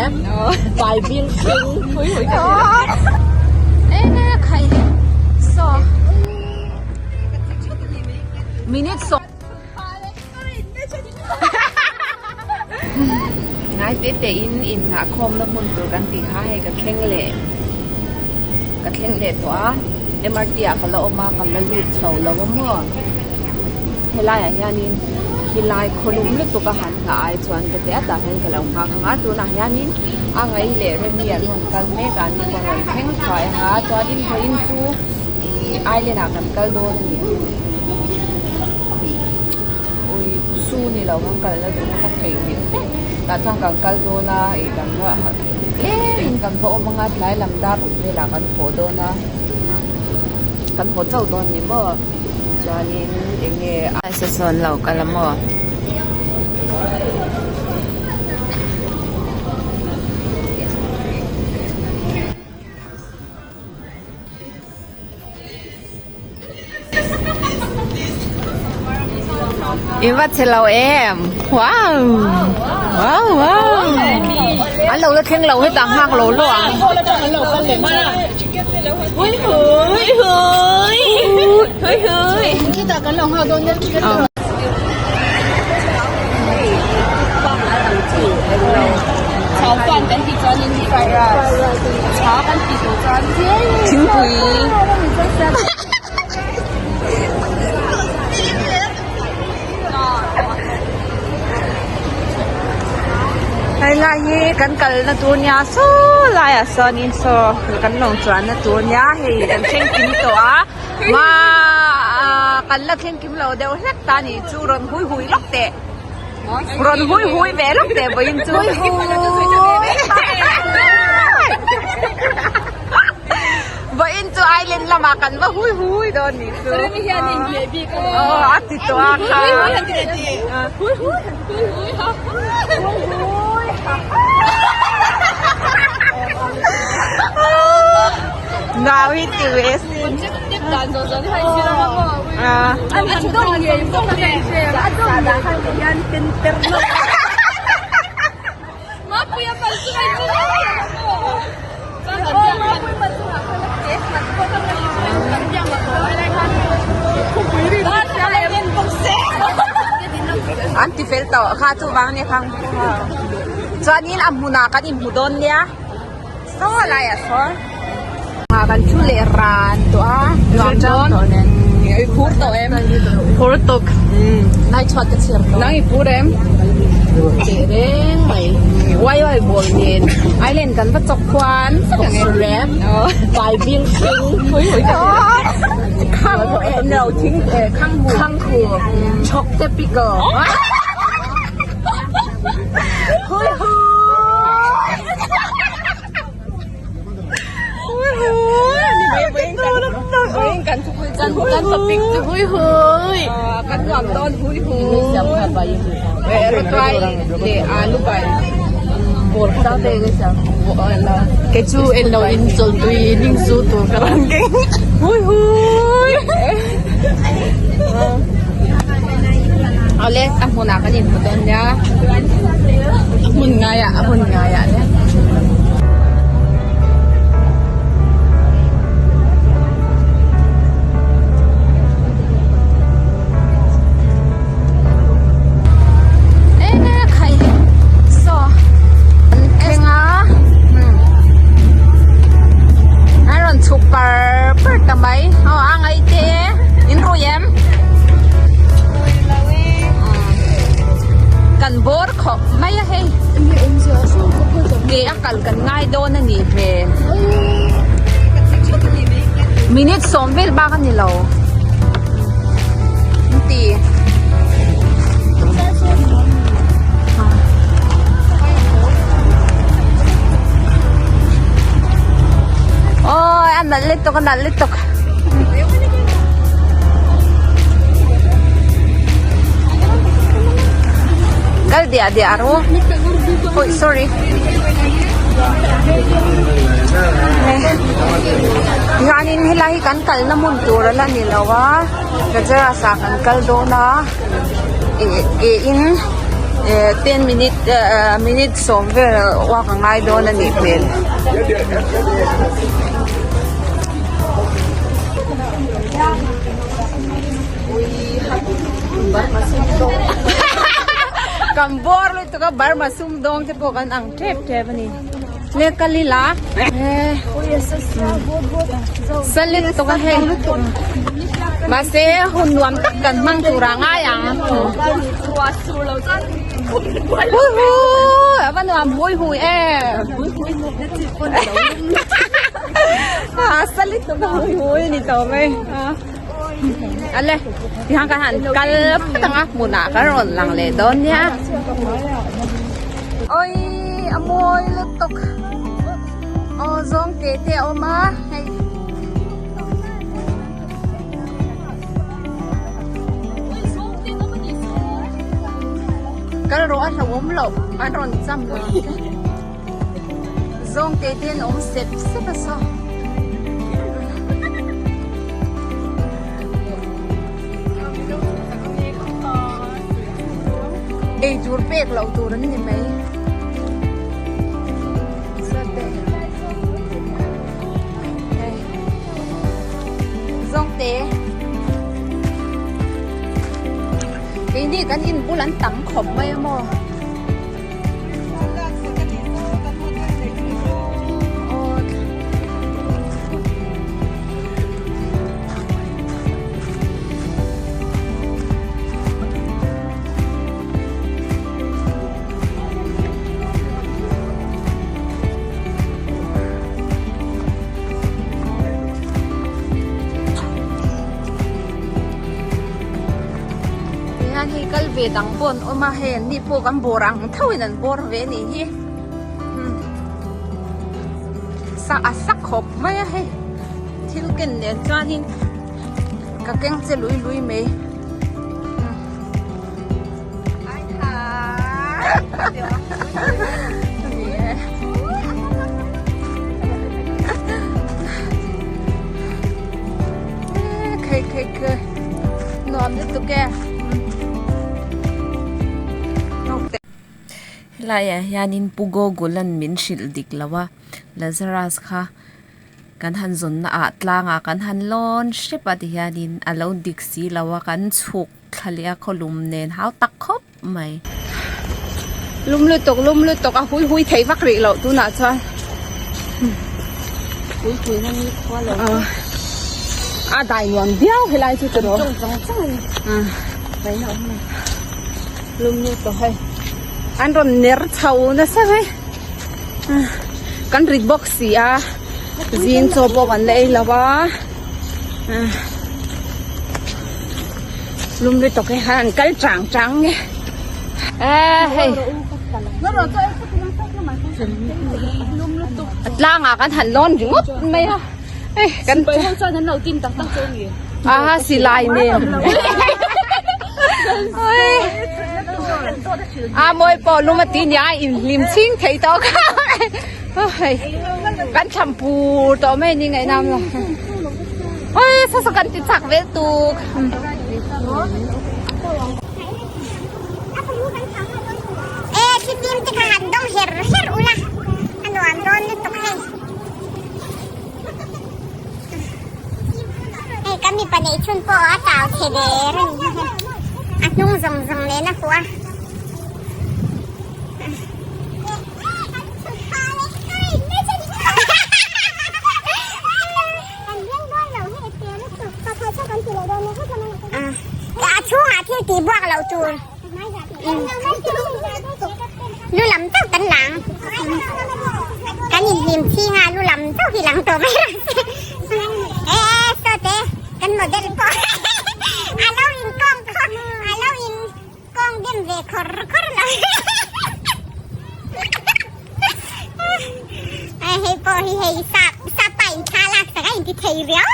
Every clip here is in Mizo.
em baibing hring e khai saw minute sawm ngai te te in inhnah khawmna hmun tur kan tih kha hei ka thleng leh ka thleng leh tawh a M_R_T ah ka la awm a ka la lut chho lo a maw helaiah hianin khilai khawlum lutuk a han nghah ai chuan ka ti a tah hian ka lo nghak ang a tunah hianin a ngaih leh remi an rawn kal mek a an rawn thleng thuai ang a chuanin vawiin chu ihh island ah kan kal dawn a ni. Ui su ni lo kan kal na duh na ka theih hmel daih tah chuan kan kal dawn a ih kan va tlem in kan va awm anga tlai lam dar ruk velah kan haw dawn a kan haw chauh dawn ni maw chuanin eng nge a sawn lo kal a maw. In va che lo em wow wow wow an lo la thleng lo hetah nghak lo lo ang hui hui hui hui hui Thingpui hei lai hi kan kalna tur nia saw laiah sawnin saw kan lawng chuanna tur nia hei kan thleng kim tawh a kan la thleng kim lo deuh hlek ta nih chu rawn hui hui lawk teh. Rawn hui hui ve lawk teh vawiin chu. Hui hui. Vawiin chu island lamah kan va hui hui dawn nih chu. Remi hian in hneh bik a. Aw a ti tawh a kha. Hui hui han ti leh ti. Hui hui hui hui ha. Hui hui ha. Nau hi ti ve sin. Dan zawh zawh ni hai si lama maw. An ti fel tawh kha chuvang ania khang chuanin a hmunah kan inhmu dawn nia saw laiah sawn. Kan thu leh ran tawh a nuam dawn i phur tawh em phur tuk nai chhuat ka chhiar tawh nang i phur em teh reng mai wai wai ball nen island kan va chawk khuan rem vai bing thing khang no thing khang hu khang hu chok te pickle hui hui. Kan topic chu hui hui kan nuam dawn hui hui rawtuai leh alu bai kei chu en lo in chawlhtui ning zu tur ka rawn keng hui hui awle a hmunah kan inhmu dawn nia a hmun ngaiah a hmun ngaiah nia. A rawn chhuk par par ta mai aw a ngaih te in rui em kan bawr khawp mai a hei ke a kal kan ngai dawn a nih hmel minute sawm vel bak a ni lo an ti. Ôi, ăn nalh lutuk, a nalh lutuk. Kal diah diah ru. Ui, sorry. Hianin helai hi kan kalna hmun tur a la ni lo a, Gajras ah kan kal dawn a, eh ke in. Eh ten minute eh minute sawm vel walk a ngai dawn a nih hmel. Kan bawr lutuk a Burma sumdawng te pawh kan ang tep tep a ni. Le kal ila salit tawk a hei mahse hun nuam tak kan hmang tur a ngai ang hui hui a va nuam hui hui em salit tawk a hui hui a ni tawh mai ale tihian kan han kal phawt ang a hmunah kan rawn lang leh dawn nia awii a mawi lutuk aw zawng te te a awm a hei kal rawh a hlauhawm loh an rawn cham lo Zawng te te an awm sep sep a saw. Ei tur pek loh tur an ni mai. Zawng te. Keini kan inbul an tam khawp mai a maw. Tihian hei kal ve dang pawh an awm a hei an ni pawh kan bawr ang tho in an bawr ve a nih hi sa a sa khawp mai a hei thil ken nen chuanin ka keng che lui lui mai. Khei khei khei nuam lutuk e. Helaiah hianin Pu Gogul-a'n min hrilh dik lo a, Lazarus kha kan han zawnna ah tlangah kan han lawn hrep a tihianin a lo dik si lo a, kan chhuk thla leh a khawlum nen hau tak khawp mai. Lum lutuk lum lutuk a hui hui thei vak rih loh tunah chuan hui hui na ni khua lo a dai nuam viau helai chu tiraw tawng chang chang a ni mai na awm mai lum lutuk hei an rawn ner chho nasa mai kan rit bawk si a zing chaw pawh kan la ei lo a. Lum lutuk hi khan an kal chang chang nge eh hei a tlangah kan han lawn ringawt mai a hei kan a silai nen a mawi pawh lum a ti nia a inhlim chhing thei tawh kha hei kan thlam pur tawh mai a ni ngaihnam lo. Oi sa sa kan ti chak vel tuk. E thipim te kha han dawng her her ula a nuam dawn lutuk hei. Hei kan mipa neih chhun pawh a chau chhe der a ni hi a hnung zawng zawng nen a fuh a. A chhungah thil tih buak loh tur lu lam chauh kan lang kan inhlim chhing a lu lam chauh hi lang tawh mai rawh se e saw te kan model pawh a lo in kawng a lo in Kawng dem ve khawr khawr lo. Ai hei pawh hi hei sap sap pa in thla lak sak a inti thei riau.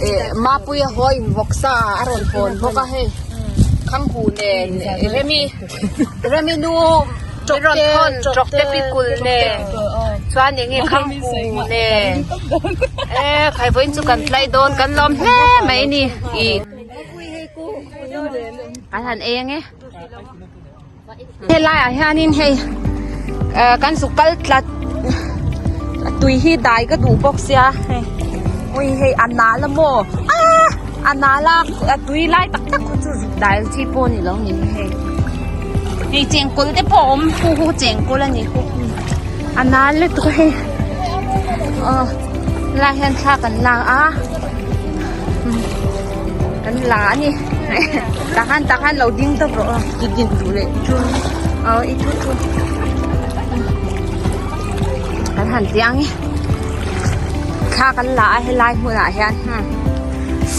Eh Mapuia haw in vawksa a rawn hawn bawk a hei Khanghu nen Remi Remi nu min rawn thawn Chawkte pikul nen. Chuan eng nge khanghu nen e khai vawiin chu kan tlai dawn kan lawm hle mai a ni ih an han ei ange helaiah hianin hei eh kan zuk kal tlat tui hi dai ka duh bawk sia hei ui hei a nal a maw ah a nal a a tui lai tak tak khu chu zuk dai chi pawh a ni lo ni hei hei chengkawl te pawh a awm hu hu chengkawl a ni hu a nal lutuk a hei aw helaiah hian thla kan lak a kan la a ni tah khan tah khan lo ding tawp rawh aw i din duh leh chu aw i thu thu kan han tiang e thla kan la a helai hmunah hian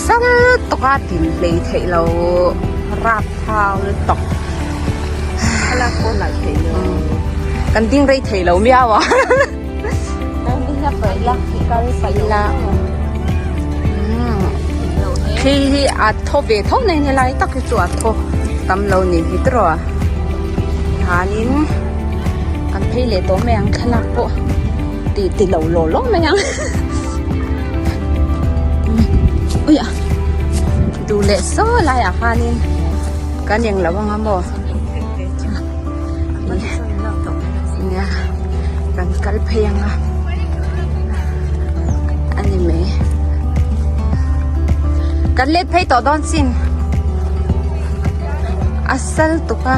sal tawka tin hlei theih lo rap thau lutuk kan ding rei thei lo miau a. Thli hi a thaw ve tho mai helai tak hi chu a thaw tam lo ni hi tiraw a hianin kan phei leh tawh mai ang thlalak pawh tih ti lo law law mai ang ui a duh leh saw laiah khanin kan englo anga maw. Nia kan kal phei ang a a ni mai kan let phei tawh dawn sin a sal tuk a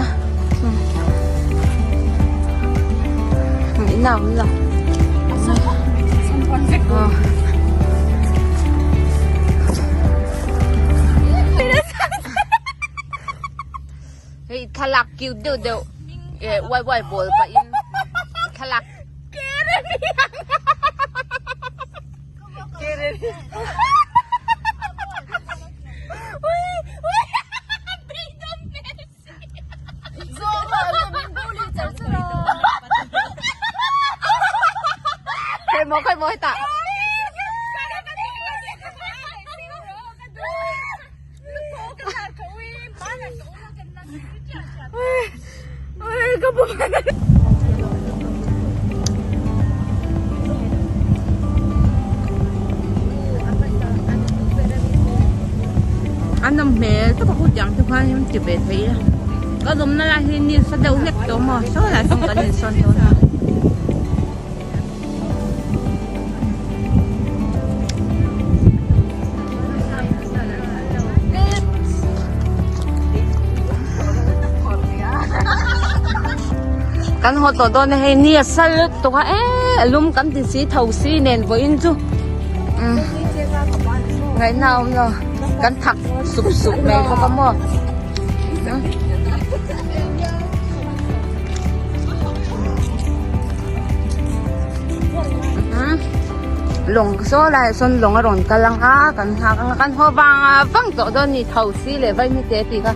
in a awm lo aw. Hei thlalak cute deuh deuh eh uai uai bawl pahin thlalak Khawi maw khawi maw hetah. An awm hmel tawp a hutiang te khuan in ti ve thei a ka awmna lai hi ni sa deuh hlek tawh maw saw lai sawn kan insawn dawn a. Kan haw tawh dawn a hei ni a sal lutuk a eee a lum kan ti si tho si nen vawiin chu umm ngaihna a awm lo kan thak sup sup mai bawk a maw. Lawng saw laiah sawn lawng a rawn kal ang a kan nghak ang a kan haw vang a vang tawh dawn a ni tho si leh vaimi te tih kha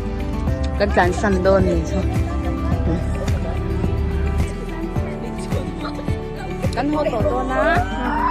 kan tlansan dawn a ni chu kan haw tawh dawn a.